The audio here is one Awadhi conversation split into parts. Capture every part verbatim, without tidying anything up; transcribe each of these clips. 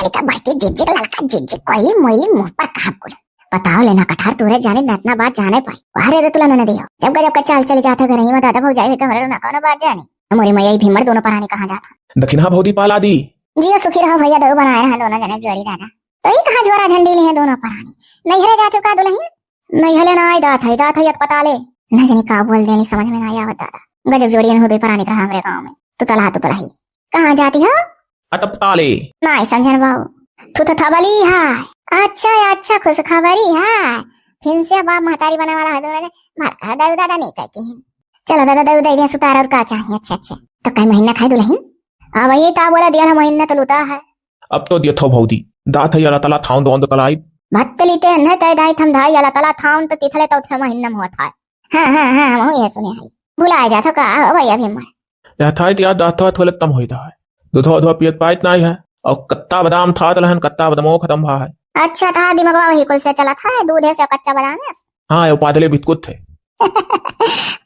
एका बड़की जिज्जी के ललका जिज्जी कोइली मोइली मुँह पर कहा कुल। बताओ लेना कटहर तूरे जाने न इतना बात जाने पाई। वाह रे दतुला ननदियो, जब गजब का चाल चली जात है घर ही में दादा भौजाई है हमरे ना कौनो बात जाने। हमारी मैया ही भीमड़ दोनों परानी कहाँ जात है? दखिनहा भौजी पाला दी। जियो सुखी रहो भैया, दो बनाए रहा दोनों जने जोड़ी दादा। तो ही कहाँ ज्वारा झंडी ली है दोनों परानी? नैहरे जाते का दुल्हन? नैहरे ना आई दात है, दात है अस्पताले। न जानी का बोल देनी, समझ में ना आवत दादा। गजब जोड़ियन हो दे परानी रहा हमरे गाँव में। तो तला तो तलाही। कहाँ जाती हो? अतपताले। नाई समझन बाऊ। तू तो थबली है। अच्छा, अच्छा, खुशखबरी है। फिर से बाप महतारी बने वाला है दोनों ने। मार कहा दाऊ दादा नहीं कह के। चलो दादा, दाऊ दे दिया सुतार और का चाहिए? अच्छा, अच्छा। तो कई महीना खाई दुल्हन? अब ये ता बोला दिया महीना तो लुता है। अब तो दिया थो भौजी। दात है याला तला थाउन दोन तो तलाई। भत्तली ते न तय दाई थम धाई याला तला थाउन तो तिथले तो थे महीना में हुआ था। हाँ, हाँ, हाँ, हम ये सुने हैं। भुलाए जात हो का? ओ भैया भीमड़। यह थाई तिया दात थोड़ा थोड़ा तम होई था। दूधवा उधवा पियत पाइत नाई है। और कत्ता बादाम था तलहन, कत्ता बादामो खत्म भा है। अच्छा था, दिमागवा वही कुल से चला था, दूधे से कच्चा बादाम है। हाँ, ये पादले बिस्कुट थे।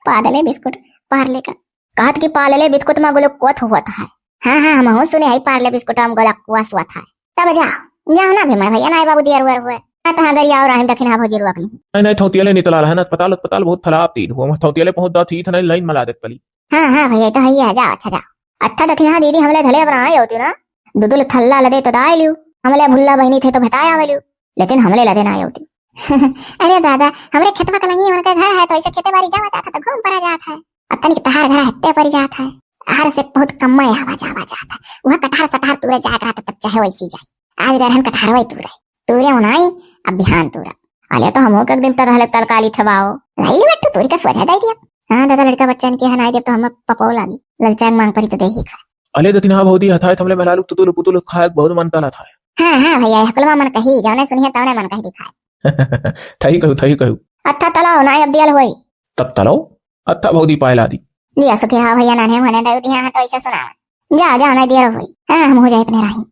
पादले बिस्कुट, पार्ले का। कहत कि पार्ले बिस्कुट में ग्लूकोज होत है। हाँ, हाँ, हम हो सुने है पार्ले बिस्कुट में ग्लूकोज होत है। तब जाओ, जाओ ना भीमड़ भैया, नाई बाबू दियर वर हुए। ना तो हाँ गरिया और रहन दखिनहा भौजी रुआ के नहीं। नहीं, नहीं, थौतियले नितला रहे ना, अस्पताल, अस्पताल बहुत फलाप तीत हुआ, थौतियले पहुँच दा थी, इतना लाइन मला देत पली। हाँ, हाँ भैया, तो है, जाओ, अच्छा जाओ। अच्छा दखिनहा दीदी, हमले धले बनाए होती ना, दुदुल थल्ला लदे तो दाए लियो, हमले भुल्ला बहनी थे तो भेटाए आवे लियो, लेकिन हमले लदे ना होती। अरे दादा, हमरे खेतवा के लंगी उनका घर है, तो ऐसे खेते बाड़ी जावा जाता तो घूम पड़ा जात है। अब तनिक तहार घर हत्ते पड़ जात है, आहार से बहुत कम में आवा जावा जात है। वह कटहर सटहर तूरे जाए रहता तब चाहे वैसी जाए। आज गरहन कटहर वही तूरे, तूरे उनाई, अब बिहान तूरा। अले तो हमहू के एक दिन तक रहले तलकाली थे बाओ। लाई ली बट्टू तूरी का सोझा दे दिया। हाँ दादा, लड़का बच्चन के हनाई देब तो हम पपौ लागी। ललचाए के मांग परी तो देही खा। अले दतिन हाँ भौजी हथाए थमले मेहरारू तुतुल पुतुल खाए के बहुत मन तला था। हाँ, हाँ भैया, हकलमा मन कही, जौने सुनिए तौने मन कही दिखाए। थई कहू, थई कहू। अच्छा तलाओ ना अब दियल होई। तब तलाओ। अच्छा भौजी पाए ला दी। दिया सुखी रहा भैया, नान्हे मुहने दऊ दिया हाँ तो ऐसे सुनावा। जा, जा, नहीं दियल होई। हाँ, हम हो जाए अपने राही।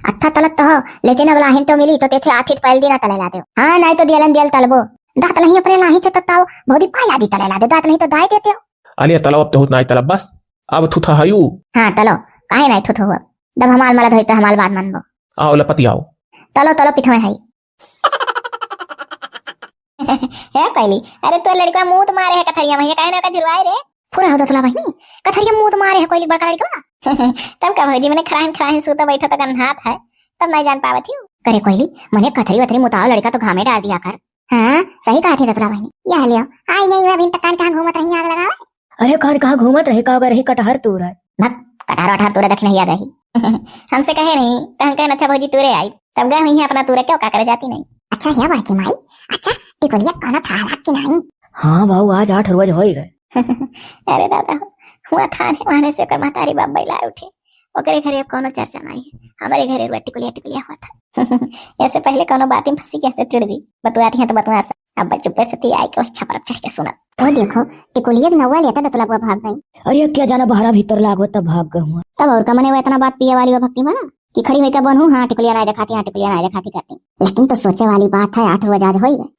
अच्छा तलत तो हो, लेकिन अब लाहिन तो मिली तो तेथे आथित पहल दिना तले ला दो। हाँ, नहीं तो दियलन दियल तलबो। दांत नहीं अपने लाही थे तो ताओ, भौजी पाए ला दी तले ला दो, दांत नहीं तो दाए देते हो। अलिया तलाओ अब तो होत नहीं तलब बस। अब थुथा हयू। हाँ, तलो, काहे नहीं थुथो हो? दब हमाल मलद होई तो हमाल बात मनबो। आओ लपति आओ। तलो, तलो, पिथवे हई। हे कैली, अरे तोर लड़का मूत मारे है कथरिया में, ये काहे ना का झुरवाए रे? फुरा हो दतला बहिनी, कथरिया मूत मारे है कोइली बड़का लड़का। तब का भौजी, मने खराहिन खराहिन सूता बैठा तो गन्हात है, तब नहीं जान पावत ही। करे कोइली, मने कथरी वथरी मुताओ लड़का तो घामे डाल दिया कर। हाँ, सही कहा थी दतला बहिनी। यह लियो, आई नहीं हुआ, अभी तक कान कहाँ घूमत रही, आग लगाओ। अरे कान कहाँ घूमत रहे, का रही कटहर तूर है। भक, कटहर वटहर तूरे दखिनहिया गही। हमसे कहे नहीं, तो हम कहे अच्छा भौजी तूरे आई। तब गए हुई है अपना तूरे, क्यों का करे जाती नहीं। अच्छा है बड़की माई, अच्छा टिकुलिया कौनो था हालात की नहीं? हाँ बाऊ, आज आठ रोज हो ही गए। अरे दादा, हुआ था ने वहाने से ओकर महतारी बाप बैला उठे, ओकरे घरे अब कौनो चर्चा नहीं है। हमारे घरे रुआ टिकुलिया टिकुलिया हुआ था। ऐसे पहले कौनो बात में फंसी कैसे चिड़ दी, बतुआती है तो बतुआ सा। अब चुप्पे से ती आई के वही छपरा चढ़ के सुनत। ओ देखो, टिकुलिया के नौवा लेता दतुलबा भाग गई। अरे क्या जाना बहरा भीतर लागो तब भाग गए हुआ। तब और का मने वो इतना बात पिए वाली वो भक्ति बा कि खड़ी होई का बनू, हाँ टिकुलिया नहीं दिखाती, हाँ टिकुलिया नहीं दिखाती करती। लेकिन तो सोचे वाली बात है, आठ रोज आज होई गए।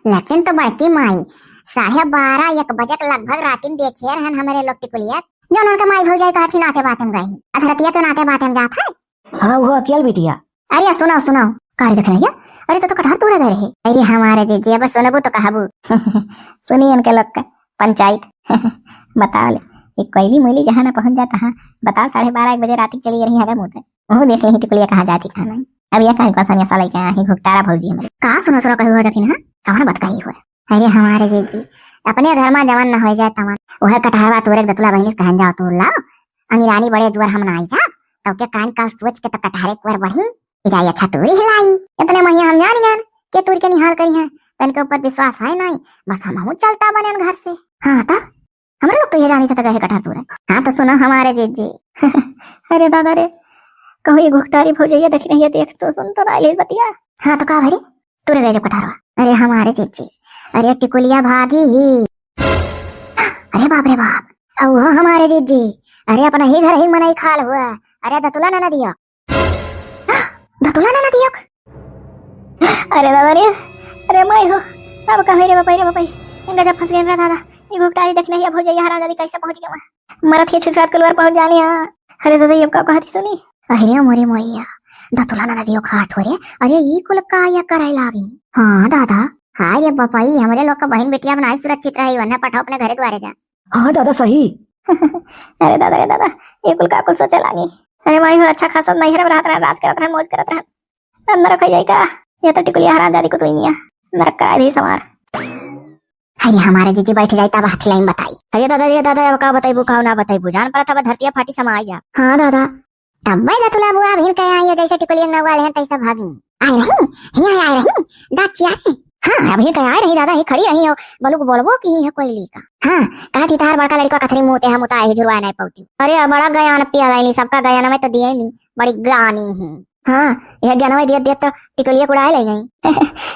लेकिन तो बड़की माई, साढ़े बारह एक बजे के लगभग राती में देखिए रहन हमारे लोग टिकुलिया, जो उनका माई भौजाई कहती नाते बात में गई, अधरतिया के नाते बात में जात है। हाँ, वो अकेल बिटिया। अरे सुनो, सुनो, का रे देख रही है? अरे तो, तो कटहर तूरे गए रहे। अरे हमारे जीजी, अब सुनबू तो कहबू। सुनी इनके लोग का पंचायत। बताओ ले, ये कोयली मोयली जहाँ ना पहुँच जाता, हाँ, बताओ, साढ़े बारह एक बजे रात की चली रही है मुँह से। वहू देख ली टिकुलिया कहाँ जाती, कहाँ नहीं। अब ये कहीं कौन सा नशा लेके आई घुघटारा भौजी हमारी। का सुनो, सुनो, कही हो रखी ना, कहाँ बात कही हो? अरे हमारे जीजी, अपने घर में जवन न हो जाए तवन, वह कटहरवा तोरे के दतुला बहिनी से कहन जाओ, तोर लाओ। अंगिरानी बड़े जुअर हम ना आई जा, तब के कान का सोच के तो कटहरे कुअर बढ़ी, कि जाई अच्छा तोरी हिलाई। इतने महिया हम जान गए के तोर के निहाल करी है, तन के ऊपर विश्वास है नहीं, बस हम हूँ चलता बने घर से। हाँ तो, हमरे लोग तो ये जानी थे तो कहे कटहर तोरे। हाँ तो सुनो हमारे जीजी। अरे दादा रे, कहू ये घुघटारी भौजैया देखी नहीं है, देख तो सुन तो ना ले बतिया। हाँ तो का भरी? तूरे गए जब कटहरवा। अरे हमारे जीजी, अरे टिकुलिया भागी ही। अरे बाप रे बाप, अब वो हमारे जीजी, अरे अपना ही घर ही मनई खाल हुआ। अरे दतुला ना, ना दियो, दतुला ना, ना दियो। अरे दादा रे, अरे माई हो, अब का होई रे बापा रे बापा, इनका जब फंस गए रे दादा, ये घुघटारी देखने ही अब हो जाइए हराम दादी कैसे पहुंच गए वहाँ। मरत के छुछुआत कुलवर पहुंच जाने यहाँ। अरे दादा, ये अब का कहती सुनी? अरे मोरी मोइया, दतुला ननदियो खात हो रे। अरे ई कुल का या करे लागी? हाँ दादा। हाँ रे बापा, ई हमरे लोग का बहिन बिटिया अब नाई सुरक्षित रही, वरना पठाओ अपने घरे द्वारे जा। हाँ दादा, सही। अरे दादा, अरे दादा, ये कुल का कुल सोचे लागी? अरे माई हो, अच्छा खासा नैहर में रहत रहन, राज करत रहन, मौज करत रहन। अंदर रखा जाए का? ये तो टिकुलिया हरामजादी को दुनिया नरक करा दी समार। अरे हमारे जीजी बैठ जाए तब हाथ लाइन बताई। अरे दादा, अरे दादा, अब का बताइबू, का ना बताइबू, जान पड़ा था धरतिया फाटी समाई जा। हाँ दादा, तब भाई दतुला बुआ अभिन कहे आई हो, जैसे टिकुलिया नगवा लेहन तैसे भागी। आए रही, हिया आए रही, दाँत चिया रही। हाँ, अभिन कहे आए रही दादा, ही खड़ी रही हो, बलुक बोलबो की ही है कोयली का। हाँ, कहा थी तार बड़का लड़का कथरी मुँह ते हम उताए ही जुड़वाए नहीं पौती। अरे बड़ा गयान पिया लाइली, सबका गयान में तो दिए नी, बड़ी गानी ही। हाँ, यह ज्ञानवा दियत दियत तो टिकुलिया कुड़ाए ले गई।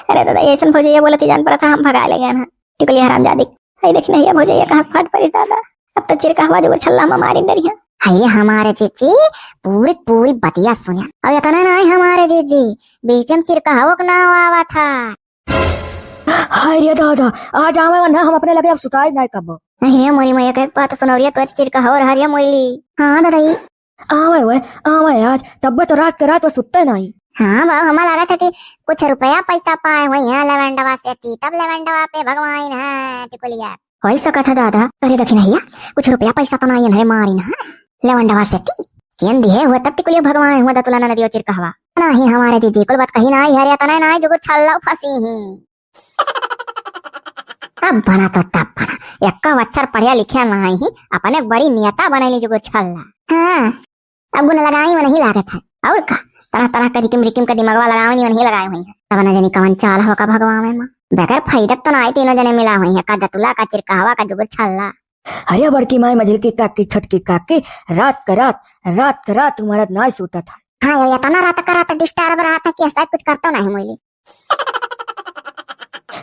अरे दादा, ये ऐसन भौजैया बोलत ही जान पड़ा था, हम भगाए ले गए ना टिकुलिया हरामजादी। हई देखी नहीं, भौजैया कहाँ से फाट पड़ी दादा। अब तो चिरकहवा जो छल्ला में मारी डरिया। हाय रे हमारे जीजी, पूरी पूरी बतिया सुनिया। अब इतना नहीं हमारे जीजी, बीच में चिरकहवा के नाव आवा था। हाय रे दादा, आज आवे वरना हम अपने लगे अब सुताए नहीं कबो। नहीं मोरी मैया, एक बात सुनौरिया, तो चिरकहवा रहा रे मोइली। हाँ दादा, ई आवे हुए, आवे आज, तब्बे तो रात के रात वो सुत्ते नहीं। हाँ बाबू, हमें लगा था कि कुछ रुपया पैसा पाए हुए हैं लेवेंडवा से ती, तब लेवेंडवा पे भगवाइन है टिकुलिया। होई सकत है दादा। अरे देखी नहीं, कुछ रुपया पैसा तो नहीं है मारी ना लेवेंडवा से ती। केन दिए हुए तब टिकुलिया भगवाइन हुआ दतुला ननदियो चिरकहवा। नहीं हमारे जीजी कुल बात कही नहीं है रे, तने नहीं जुगुर छल्ला फंसी ही। अब बना तो तब बना, एक्का अक्षर पढ़िया लिखिया नहीं ही, अपने बड़ी नेता बनैली जुगुर छल्ला। हाँ, अब गुण लगाई में नहीं लागत है। और का, तरह तरह का रिकिम रिकिम का दिमागवा लगावे नहीं, नहीं लगाए हुई है। तब ना जानी कवन चाल हो का भगवान में। बगैर फायदा तो ना आई, तीनों जने मिला हुई है, का दतुला, का चिरकहवा, का जुगुर छल्ला। अरे बड़की माई, मझिलकी काकी, छोटकी काकी, रात का रात, रात का रात तुम्हारा नाई सूता था। हाँ, ये इतना रात का रात डिस्टर्ब रहा था कि ऐसा कुछ करता नहीं मोइली।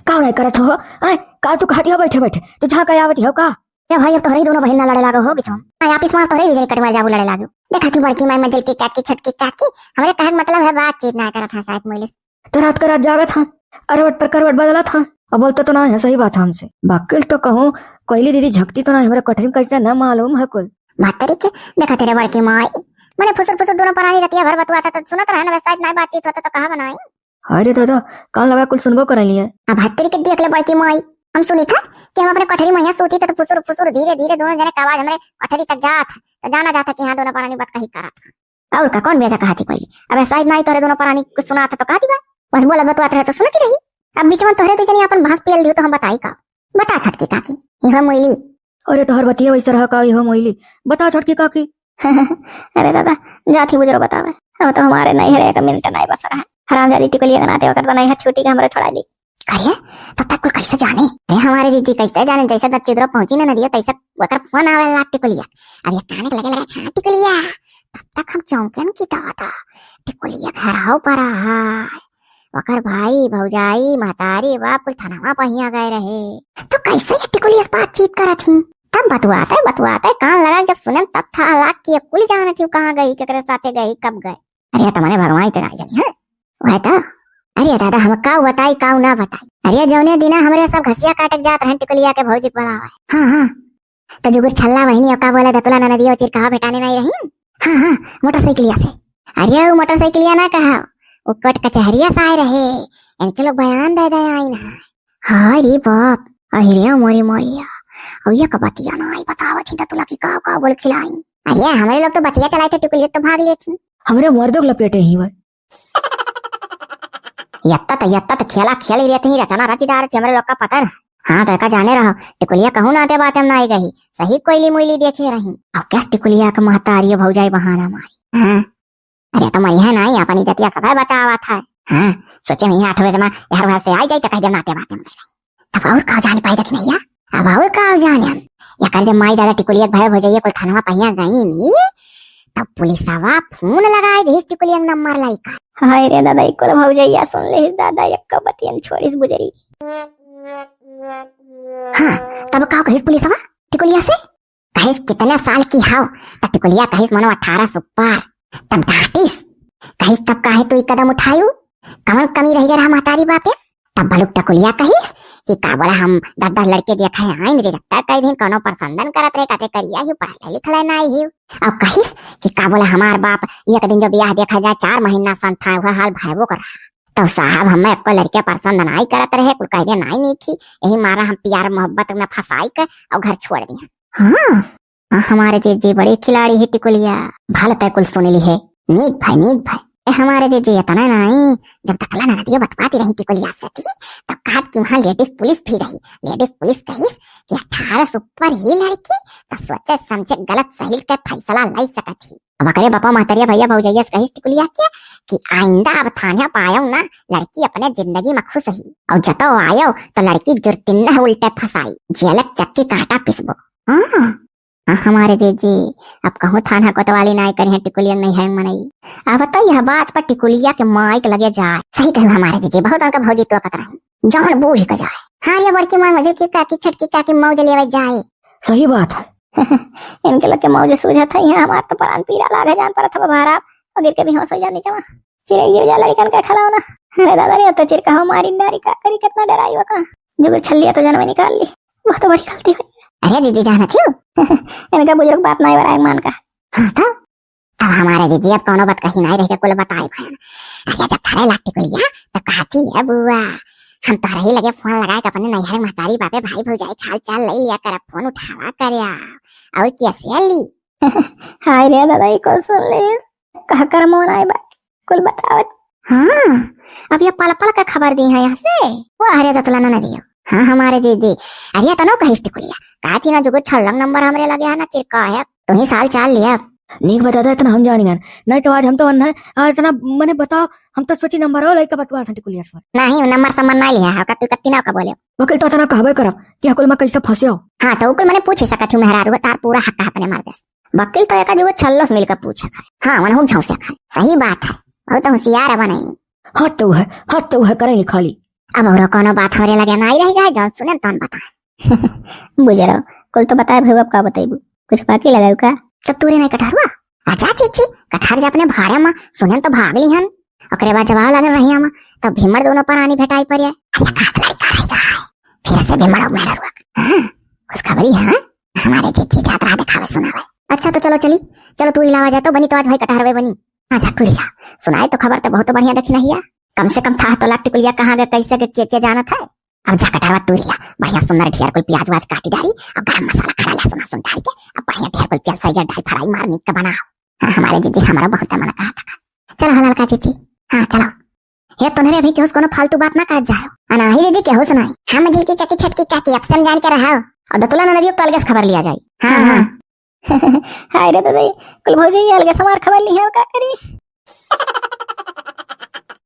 का नहीं करत हो? आय, का तू कहती हो बैठे बैठे? तू झांका आवत हो का? ए भाई, अब तोहरे ही दोनों बहिन ना लड़े लागो हो बीच में। आय, ऑफिस में तोहरे ही जनी कटवार जाबू लड़े लागो। देखा तू बड़की माई, मझिलकी काकी, छोटकी काकी, हमरे कहक मतलब है बातचीत ना करत है शायद मोइली। तो रात का रात जागत हाँ, अरवट पर करवट बदलत हाँ। अब बोलते तो ना है, सही बात है हमसे। बाकिल तो कहूँ, कोयली दीदी झकती तो ना है, हमरे कोठरी में कैसे ना मालूम है कुल। बात तरीके, देखा तेरे बड़की माई, मने फुसुर फुसुर दोनों परानी रतिया भर बतुआता तो सुनत रहे ना, वैसा इतना बातचीत होता तो कहा बनाई। अरे दादा, कान लगा कुल सुनबो कर लिए। अब हत्तरी के देख ले बड़की माई, हम सुनी था कि हम अपने कोठरी में यहाँ सोती था तो फुसुर फुसुर धीरे धीरे दोनों जने का आवाज हमरे कोठरी तक जात है, तो जाना जाता कि यहाँ दोनों परानी बात कही करत है। और का, कौन बेजा कहा थी कोई? अब शायद ना ही तोरे दोनों परानी कुछ सुना था तो कहा थी बा, बस बोला बतुआत रहे तो सुनती रही। अब बीच में तोहरे दू जनी अपन भांस पियल दियो तो हम बताई का? बता छोटकी काकी, इहो मोइली। अरे तोहर बतिया वैसे रहा का, इहो मोइली? बता छोटकी काकी। अरे दादा, जात ही बुजरो बतावे। अब तो हमारे नैहर एक मिनट नहीं बस रहा है। हरामजादी टिकुलिया के नाते ओकर तो नैहर छूटी के हमरे छोड़ा दी। अरे, तब तक कुल कैसे जाने? अरे, हमारे जीजी कैसे जाने? जैसे दच्चिद्रो पहुंची ना नदिया, तैसे ओकर फोन आवे ला टिकुलिया। अब ये काने के लगे लगा, "हाँ, टिकुलिया।" तब तक हम चौंकन की दादा, टिकुलिया घराव पर है। ओकर भाई, भौजाई, महतारी, बाप कुल थनवा पहिया गए रहे। तो कैसे ये टिकुलिया से बातचीत करत ही? तब बतुआते, बतुआते कान लगा, जब सुनन तब था लाग कि ये कुल जानत ही कहाँ गई, केकरे साथे गई, कब गए। अरे, तमने भगवान इतना जानी, हाँ? वह तो, अरे दादा, हम काऊ बताई, काऊ ना बताई। अरे, जौने दिना हमरे सब घसिया काटे के जात रहन टिकुलिया के भौजी के बुलावे। हाँ, हाँ। तो जुगुर छल्ला वहिनी ओका बोले, "दतुला ननदिया चिरकहवा भेटाने नहीं रही?" हाँ, हाँ, मोटरसाइकिलिया से। अरे, वो मोटरसाइकिलिया ना कहा, वो कोर्ट कचहरिया से आए रहे। इनके लोग बयान दे दे आई ना। हाय रे बाप, अहिरे मोरी मोरिया। अब ये का बतिया ना आई बतावत ही दतुला की काऊ काऊ बोल खिलाई। अरे, हमरे लोग तो बतिया चलाए थे, टिकुलिया तो भाग लिए थी। हमरे मर्दों के लपेटे ही वह। यत्ता त, यत्ता त खेला खेल ही रहती, रचना रची डाल रहती, हमरे लोग का पता ना। हाँ, तो एका जाने रहो, टिकुलिया कहूँ ना आते बात हम ना आई गई, सही कोयली मुइली देखे रही। अब कैस टिकुलिया का महतारी भौजाई बहाना मारी। हाँ, अरे तो मरिया ना ही, अपन इज्जतिया सदा बचावा था। हाँ, सोचे नहीं आठ बजे में यार वहाँ से आई जाई तो कह दे नाते बात हम गई। तब और का जान पाई रखी नहीं है? अब और का जाने हम? या कर जब माई दादा टिकुलिया के भाई भौजैया कुल थानवा पहिया गई नी, तब पुलिसवा फोन लगाए दिस टिकुलिया के नंबर लाई का। हाय रे दादा, ई कुल भौजैया सुन ले दादा, एक्का बतियन छोड़िस बुजरी। हाँ, तब का कहिस पुलिसवा टिकुलिया से? कहिस, "कितने साल की हाव?" तब टिकुलिया कहिस, "मनो अठारह से ऊपर।" तब डांटिस, कहिस, "तब काहे तू ई कदम उठायू? कवन कमी रह गया रहा महतारी बापे?" तब बलुक टिकुलिया कहिस, कि का बोला हम दस दस लड़के देखे आइन, reject कइ दिन, कउनो पसंद न करत रहे, कहते करिया ही, पढ़ले लिखले नाई ही। अब कहिस कि का बोला हमार बाप एक दिन जो बियाह देखा जाए, चार महीना सन था, वह हाल भयबो कर रहा। तो साहब हमें एको लड़के पसंद नाई करत रहे, कुल कह दे नाई नीक ही, यही मारा हम प्यार मोहब्बत में फंसाई के और घर छोड़ दिया। हाँ, आ, हमारे जीजी बड़ी खिलाड़ी है टिकुलिया। भल तै कुल सुन ली है। नीक भाई, नीक भाई। ए, हमारे जीजी इतना नाई, जब दतुला ननदिया बतवाती रही टिकुलिया से थी, तब कहत कि वहाँ ladies पुलिस भी रही। Ladies पुलिस कहिस कि अठारह से ऊपर ही लड़की, तो सोचे समझे गलत सही के फैसला लै सकत ही। अब ओकरे बापा महतरिया भैया भौजैया से कहिस टिकुलिया के कि आइंदा अब थाने पायो ना, लड़की अपने जिंदगी में खुश ही, और जतो आयो तो लड़की जुर्तिन न उल्टे फंसाई, जेलक चक्की कांटा पिसबो। हाँ, आ, हमारे जीजी, अब कहूँ थाना कोतवाली नाई करी है टिकुलिया नहीं है मनई। अब तो यह बात पर टिकुलिया के माई के लगे जाए। सही कहू हमारे जीजी, बहुत उनका भौजी तो पता नहीं, जान बूझ के जाए। हाँ, ये बड़की माँ मजे की काकी, छटकी काकी मौज लेवे जाए। सही बात है। इनके लोग के मौज सूझत है, यहाँ हमार तो परान पीरा लागे जान परत है बाबा राम, और गिर के बेहोश हो जानी जमा। चिरई गिर जा लड़कन का खिलौना। अरे दादा रे, तो चिरका हो मारी डारी का करी, कितना डराई वका। जुगुर छल्लिया तो जनमे निकाल ली, बहुत बड़ी गलती हुई। अरे जीजी जानत ही हो? इनका बुजुर्ग बात नहीं बराए मान का। हाँ तो, तब हमारे जीजी अब कौनो बात कही नहीं रह के कुल बताए भैन। अरे जब थारे लाग टिकुलिया तो कहती है बुआ, हम तोहरे ही लगे फोन लगाए के अपने नैहर महतारी बापे भाई भौजाई के हाल चाल ले लिया कर, फोन उठावा कर। और कैसे ली? हाय रे दादा, ई कुल सुन लीस, कह कर मोन आए बा, कुल बतावत। हाँ, अब ये पल पल का खबर दी है यहाँ से। वाह रे दतुला ननदियो। हाँ हमारे जीजी, अरे तनो कहिस टिकुलिया, का थी ना जुगुर छल्लंग नंबर हमरे लगे है ना, चिरका है, तू ही साल चाल लिया। नीक बा दादा, इतना हम जानी हन, नहीं तो आज हम तो अन्न है, और इतना मने बताओ, हम तो सोची नंबर हो लइका बतवा था टिकुलिया से। नहीं, नंबर समर नहीं लिया है, कत्ती कत्ती ना का बोले। वकील तो इतना कहबे करब कि अकुल में कैसे फंसे हो। हाँ, तो उकुल मने पूछ ही सकत हूँ मेहरारू, तार पूरा हक है अपने मर्दे से। वकील तो एका जुगो छल्लस मिलकर पूछे करे। हाँ, वनहु झौंसे करे। सही बात है, बहुत होशियार है बनैनी। हट तो है, हट तो है, करे नहीं खाली। अब और कोनो बात हमरे लगे ना आई रही है, जौन सुने तौन बताए। बुझरो, कुल तो बताए भैया, अब का बताइबू? कुछ बाकी लगाऊ का? तब तूरे नहीं कटहरवा? आजा चीची, कटहर जा अपने भाड़े में, सुने तो भाग ली हन। ओकरे बाद जब आवे लागल रहिया में, तब भीमड़ दोनों परानी भेटाई पड़े। अरे का लड़का रहेगा है? फिर से भीमड़ मेहरारू। हाँ, खुशखबरी है, हाँ? हमारे जीजी जात रहा दिखावे सुनावे। अच्छा तो चलो चली, चलो तू इलावा जा तो बनी तो आज भाई कटहरवे बनी। हाँ जा तू इला, सुनाए तो खबर तो बहुत बढ़िया देखी नहीं है। कम से कम था तो लाग टिकुलिया कहाँ गए, कैसे गए, के, के जानत है। अब जा कटहरवा तू इला, बढ़िया सुंदर ढेर कुल प्याज वाज काटी डारी, अब गरम मसाला खड़ा लहसुन लहसुन डाल के, अब बढ़िया ढेर कुल तेल सैगर डाल फ्राई मार नीक के बनाओ। हाँ, हमारे जीजी हमारा बहुत मन कहा था। चलो हलाल का जीजी, हाँ चलो। हे तोहरे अभी केहू से कोनो फालतू बात ना कहत जाओ। अनाही जीजी केहू से नहीं। हम जी की काकी छटकी काकी अब समझान के रहो। और दतुला ननदियो तो अलगे से खबर लिया जाए। हाँ, हाँ। हाय रे दादा, कुल भौजी ये अलगे से हमार खबर ली है, का करी?